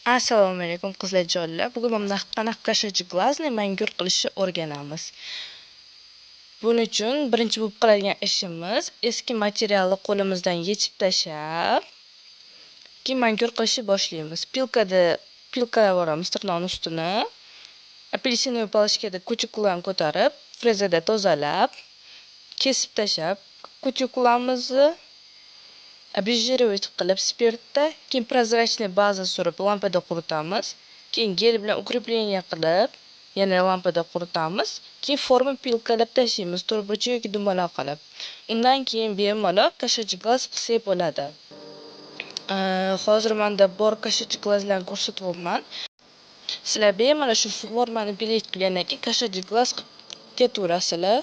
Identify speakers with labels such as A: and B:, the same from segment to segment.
A: Assalomu alaykum qizlarjonlar. Bugun mana qanaqa кошачий глазный manikyur qilishni o'rganamiz. Buning uchun birinchi bo'lib qiladigan ishimiz eski materialni qo'limizdan yechib tashlab, keyin manikyur qilishni boshlaymiz. Pilkada pilkalab yuboramiz tirnoqning ustini. Апельсиновый палочкада kutikularni ko'tarib, frezada tozalab, kesib tashlab kutikularimizni обезжиривать qilib spirtda, keyin прозрачный baza surib lampada quritamiz. Keyin gel bilan укрепление qilib, yana lampada quritamiz. Keyin forma pilkalab tashlaymiz, to'rtburchak yoki dumaloq qilib. Undan keyin bemalol кошачий глаз qilsak bo'ladi. Hozir menda bor кошачий глазlarni ko'rsatyapman. Sizlar bemalol shu formani pilik qilgandan keyin кошачий глаз qilib ketaverasizlar.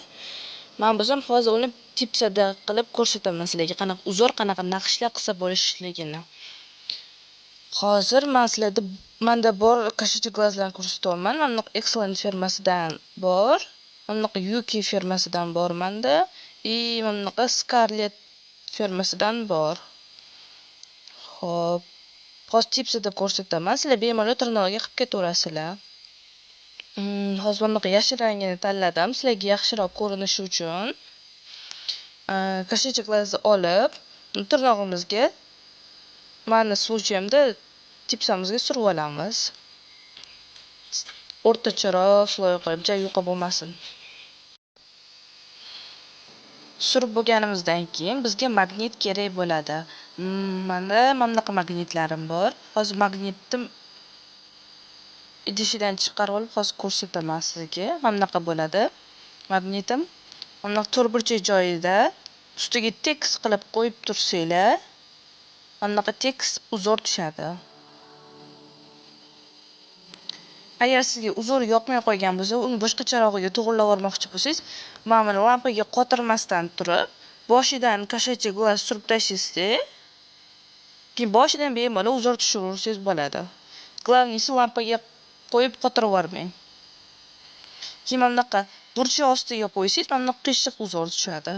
A: Men bo'lsam hozir uni tipsada qilib ko'rsataman sizlarga qanaqa uzor, qanaqa naqshlar qilsa bo'lishligini. Hozir men sizlarda menda bor кошачий глазlarni ko'rsatyapman. Mana bunaqa Excellent firmasidan bor, mana bunaqa Yuki firmasidan bor menda и mana bunaqa Scarlett firmasidan bor. Xo'p, hozir tipsada ko'rsataman. Sizlar bemalol tirnog'iga qilib ketaverasizlar. Hozir mana bunaqa yashil rangini tanladim, sizlarga yaxshiroq ko'rinishi uchun. Кошачий глазni olib, tirnog'imizga, mani случаемda tipsamizga surib olamiz. O'rtacharoq слой qilib, ja yuqa bo'lmasin. Surib bo'lganimizdan keyin bizga magnit kerak bo'ladi. Menda mana bunaqa magnitlarim bor. Hozir magnitni idishidan chiqarib olib, hozir ko'rsataman sizga. Mana bunaqa bo'ladi magnitim. Mana bunaqa to'rtburchak joyida ustiga tekis qilib qo'yib tursanglar, mana bunaqa tekis uzor tushadi. Agar sizga uzor yoqmay qolgan bo'lsa, uni boshqacharog'iga to'g'rilab yubormoqchi bo'lsangiz, mana buni lampaga qotirmasdan turib, boshidan кошачий глаз surib tashlaysizda, keyin boshidan bemalol uzor tushiraversangiz bo'ladi. Главныйsi lampaga qo'yib qotirib yubormang. Keyin mana bunaqa burchak ostiga qo'ysangiz, mana bunaqa qiyshiq uzor tushadi.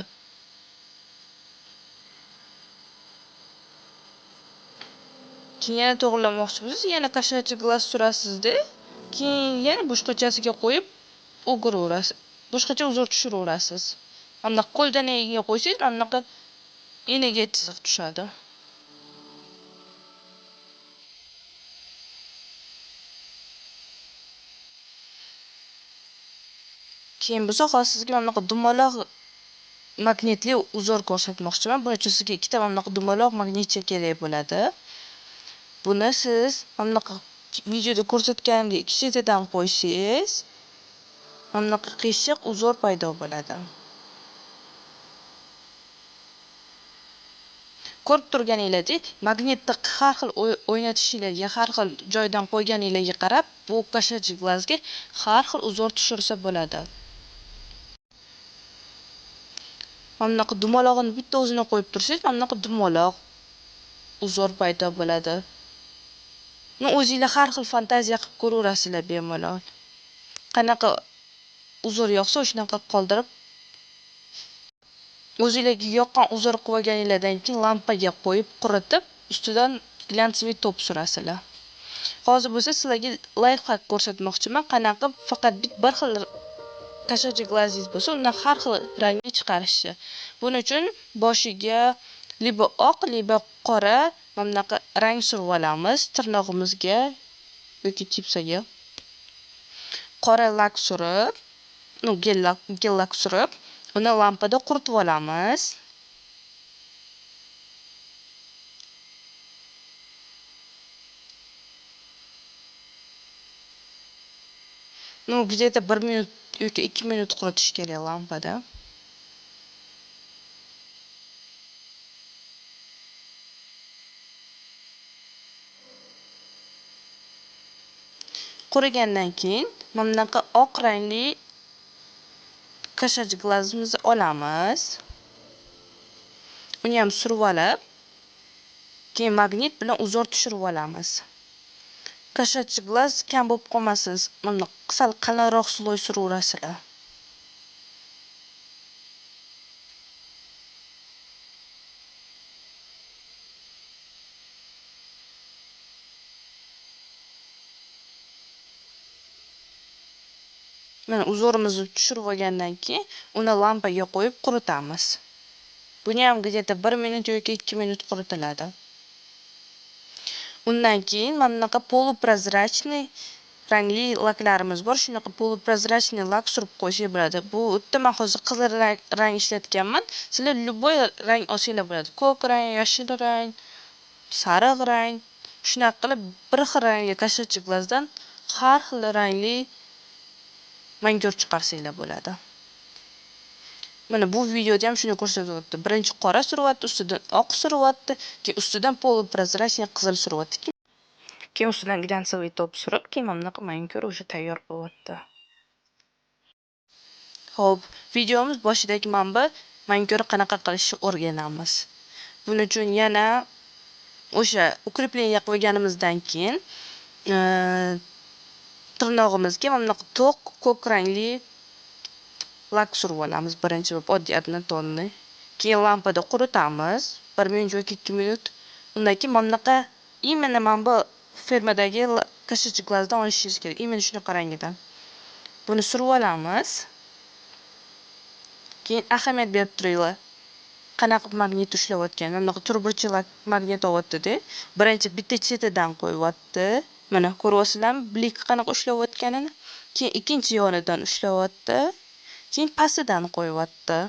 A: Keyin yana to'g'rilamoqchi bo'lsangiz, yana кошачий глаз surasizda, keyin yana boshqachasiga qo'yib o'giraverasiz. Boshqacha uzor tushiraverasiz. Mana bunaqa qo'ldanagiga qo'ysangiz, mana bunaqa iniga chiziq tushadi. Keyin bo'lsa hozir sizga mana bunaqa dumaloq magnitli uzor ko'rsatmoqchiman. Buning uchun sizga ikkita mana bunaqa dumaloq magnitcha kerak bo'ladi. Buni siz mana bunaqa videoda ko'rsatganimdek ikki chetidan qo'ysangiz, mana bunaqa qiyshiq uzor paydo bo'ladi. Ko'rib turganinglardek, magnitni har xil o'ynatishinglarga, har xil joydan qo'yganinglarga qarab, bu кошачий глазga har xil uzor tushirsa bo'ladi. Mana bunaqa dumalog'ini bitta o'zini qo'yib tursangiz, mana bunaqa dumaloq uzor paydo bo'ladi. O'zinglar har xil fantaziya qilib ko'raverasizlar bemalol. Qanaqa uzor yoqsa, o'shanaqa qoldirib, o'zinglarga yoqqan uzor qilib olganinglardan keyin lampaga qo'yib quritib, ustidan glянцевый top surasizlar. Hozir bo'lsa sizlarga lifehack ko'rsatmoqchiman, qanaqa faqat bir xil кошачий глазingiz bo'lsa, undan har xil rangni chiqarishni. Buning uchun boshiga liba oq, liba qora mana bunaqa rang surib olamiz tirnog'imizga yoki tipsaga. Qora lak surib, gel lak surib, uni lampada quritib olamiz. Где-то 1 minut yoki 2 minut quritish kerak lampada. Qurigandan keyin mana bunaqa oq rangli кошачий глазimizni olamiz. Uni ham surib olib, keyin magnit bilan uzor tushirib olamiz. Кошачий глаз kam bo'lib qolmasin, mana bunaqa sal qalinroq слой suraverasizlar. Mana узор imizni tushirib olgandan keyin uni lampaga qo'yib quritamiz. Buni ham где-то 1 minut yoki 2 minut quritiladi. Undan keyin mana bunaqa полупрозрачный rangli laklarimiz bor. Shunaqa полупрозрачный lak surib qo'ysak bo'ladi. Bu yerda men hozir qizil rang ishlatganman. Sizlar любой rang olsanglar bo'ladi. Ko'k rang, yashil rang, sariq rang. Shunaqa qilib bir xil rangli кошачий глаз dan har xil rangli manikyur chiqarsanglar bo'ladi. Mana bu videoda ham shuni ko'rsatyapti. Birinchi qora suryapti, ustidan oq suryapti, keyin ustidan полупрозрачный qizil suryapti. Keyin ustidan глянцевый топ surib, keyin mana bunaqa manikyur уже tayyor bo'lyapti. Xo'p, videomiz boshidagi mana bu manikyurni qanaqa qilishni o'rganamiz. Buning uchun yana o'sha укрепление qo'yganimizdan keyin tirnog'imizga mana bunaqa to'q ko'k rangli lak surib olamiz birinchi bo'lib, oddiy однотонный. Keyin lampada quritamiz 1 minut yoki 2 minut. Undan keyin mana bunaqa именно mana bu firmadagi кошачий глаз dan olishingiz kerak. Именно shunaqa rangidan. Buni surib olamiz. Keyin ahamiyat berib turinglar. Qanaqa magnit ushlayotgan. Mana bunaqa to'rtburchak magnit olyapti-da. Birinchi bitta chetidan qo'yyapti. Mana ko'ryapsizlarmi, блик qanaqa ushlayotganini. Keyin ikkinchi yonidan ushlayapti. Keyin pastidan qo'yyapti.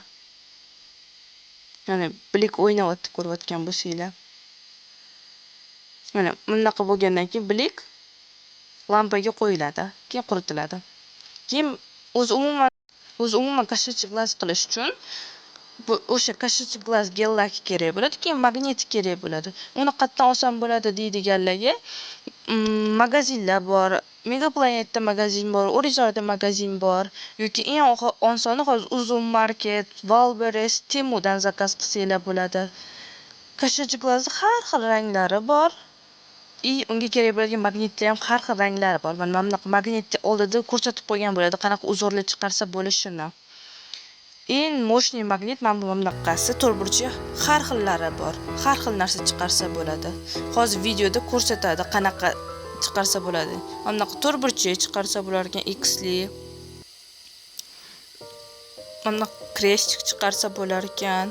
A: Mana блик o'ynayapti ko'rayotgan bo'lsanglar. Mana bunaqa bo'lgandan keyin блик lampaga qo'yiladi, keyin quritiladi. Keyin o'zi umuman кошачий глаз qilish uchun bu o'sha кошачий глаз гель lak kerak bo'ladi, keyin magnit kerak bo'ladi. Uni qayerdan olsam bo'ladi deydiganlarga magazinlar bor. Mega Planetda magazin bor, O'rizorda magazin bor yoki eng osoni hozir Uzum Market, Wildberries, Temudan заказ qilsanglar bo'ladi. Кошачий глаз ni har xil ranglari bor. И unga kerak bo'ladigan magnitlar ham har xil ranglari bor. Mana bunaqa magnitni oldida ko'rsatib qo'ygan bo'ladi, qanaqa узор lar chiqarsa bo'lishini. Eng мощный magnit mana bu bunaqasi, to'rtburchak har xillari bor. Har xil narsa chiqarsa bo'ladi. Hozir videoda ko'rsatadi qanaqa chiqarsa bo'ladi. Mana bunaqa to'rtburchak chiqarsa bo'lar ekan, Xli. Mana bunaqa крестик chiqarsa bo'lar ekan.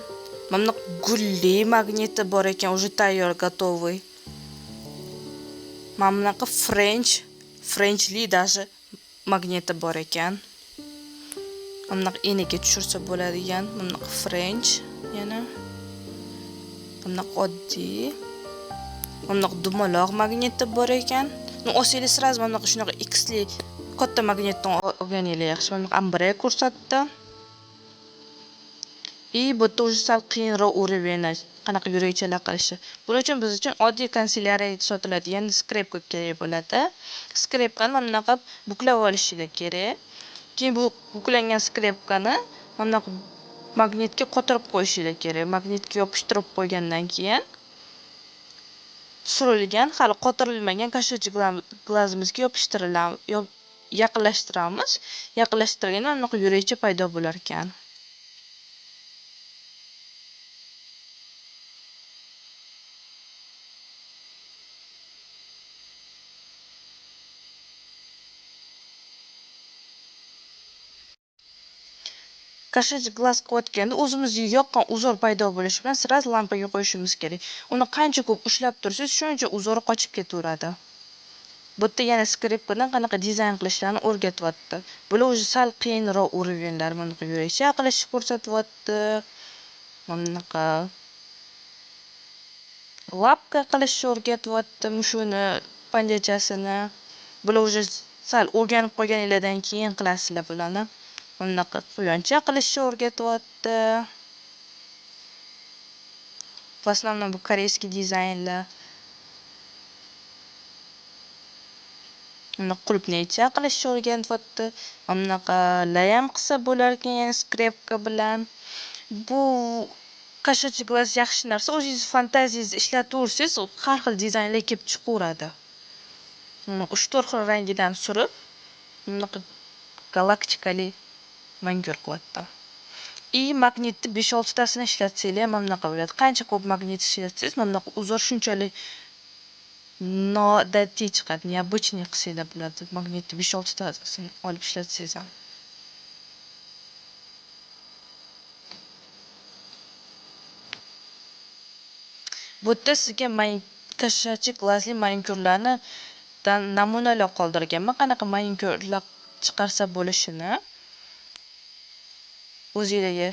A: Mana bunaqa gulli magniti bor ekan, уже tayyor, готовый. Mana bunaqa Frenchli даже magniti bor ekan. Mana bunaqa eniga tushirsa bo'ladigan, mana bunaqa French yana. Mana bunaqa oddiy. Mana bunaqa dumaloq magniti bor ekan. Ну, olsanglar сразу mana bunaqa shunaqa Xli katta magnitdan olganinglar yaxshi. Mana bunaqa ombre ko'rsatdi. И bu yerda уже sal qiyinroq уровень, qanaqa yurakchalar qilishi. Buning uchun biz uchun oddiy kanselyariya sotiladigan скрепка kerak bo'ladi. Скрепка ni mana bunaqa buklab olishinglar kerak. Keyin bu buklangan скрепка ni mana bunaqa magnitga qotirib qo'yishinglar kerak. Magnitga yopishtirib qo'ygandan keyin surilgan, hali qotirilmagan кошачий глаз imizga yopishtiriladi, yaqinlashtiramiz. Yaqinlashtirganda mana bunaqa yurakcha paydo bo'lar ekan. Кошачий глаз qilayotganda o'zimizga yoqqan узор paydo bo'lishi bilan сразу lampaga qo'yishimiz kerak. Uni qancha ko'p ushlab tursangiz, shuncha узор i qochib ketaveradi. Bu yerda yana скрепка dan qanaqa dizayn qilishlarini o'rgatyapti. Bular уже sal qiyinroq уровень lar. Mana bunaqa yurakcha qilishni ko'rsatyapti. Mana bunaqa лапка qilishni o'rgatyapti mushuni panjachasini. Bular уже sal o'rganib qolganinglardan keyin qilasizlar bularni. Bunaqa quyoncha qilishni o'rgatyapti. В основном bu корейский dizaynlar. Bunaqa qulupnaycha qilishni o'rgatyapti. Mana bunaqa layam qilsa bo'lar ekan скрепка bilan. Bu кошачий глаз yaxshi narsa. O'zingiz fantaziyangizni ishlataversangiz, har xil dizaynlar kelib chiqaveradi. 3-4 xil rangidan surib, bunaqa galaktikali manikyur qilyapti. И magnitni 5-6 tasini ishlatsanglar ham mana bunaqa bo'ladi. Qancha ko'p magnit ishlatsangiz, mana bunaqa узор shunchalik noodatiy chiqadi. Необычный qilsanglar bo'ladi. Magnitni 5-6 tasini olib ishlatsangiz ham. Bu yerda sizga кошачий глаз li manikyurlarni namunalar qoldirganman. Qanaqa manikyurlar chiqarsa bo'lishini. O'zinglarga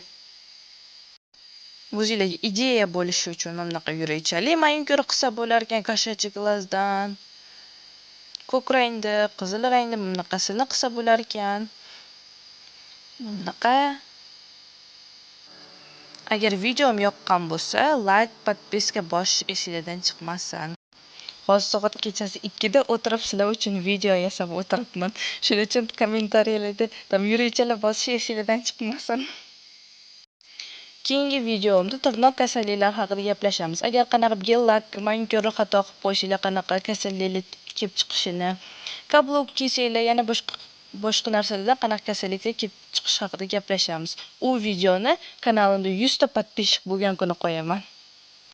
A: ideya bo'lishi uchun mana bunaqa yurakchali manikyur qilsa bo'larkan кошачий глаз dan. Ko'k rangda, qizil rangda bunaqasini qilsa bo'larkan. Bunaqa. Agar videom yoqqan bo'lsa, layk, подписка bosish esinglardan chiqmasin. Hozir soat kechasi 2 da o'tirib sizlar uchun video yasab o'tiribman. Shuning uchun kommentariyalarda там yurakchalar bosish esinglardan chiqmasin. Keyingi videomda tirnoq kasalliklari haqida gaplashamiz. Agar qanaqa гель-лак, manikyurni xato qilib qo'ysanglar, qanaqa kasalliklar kelib chiqishini, каблук kiysanglar, yana boshqa boshqa narsalardan qanaqa kasalliklar kelib chiqishi haqida gaplashamiz. U videoni kanalimda 100 ta подписчик bo'lgan kuni qo'yaman.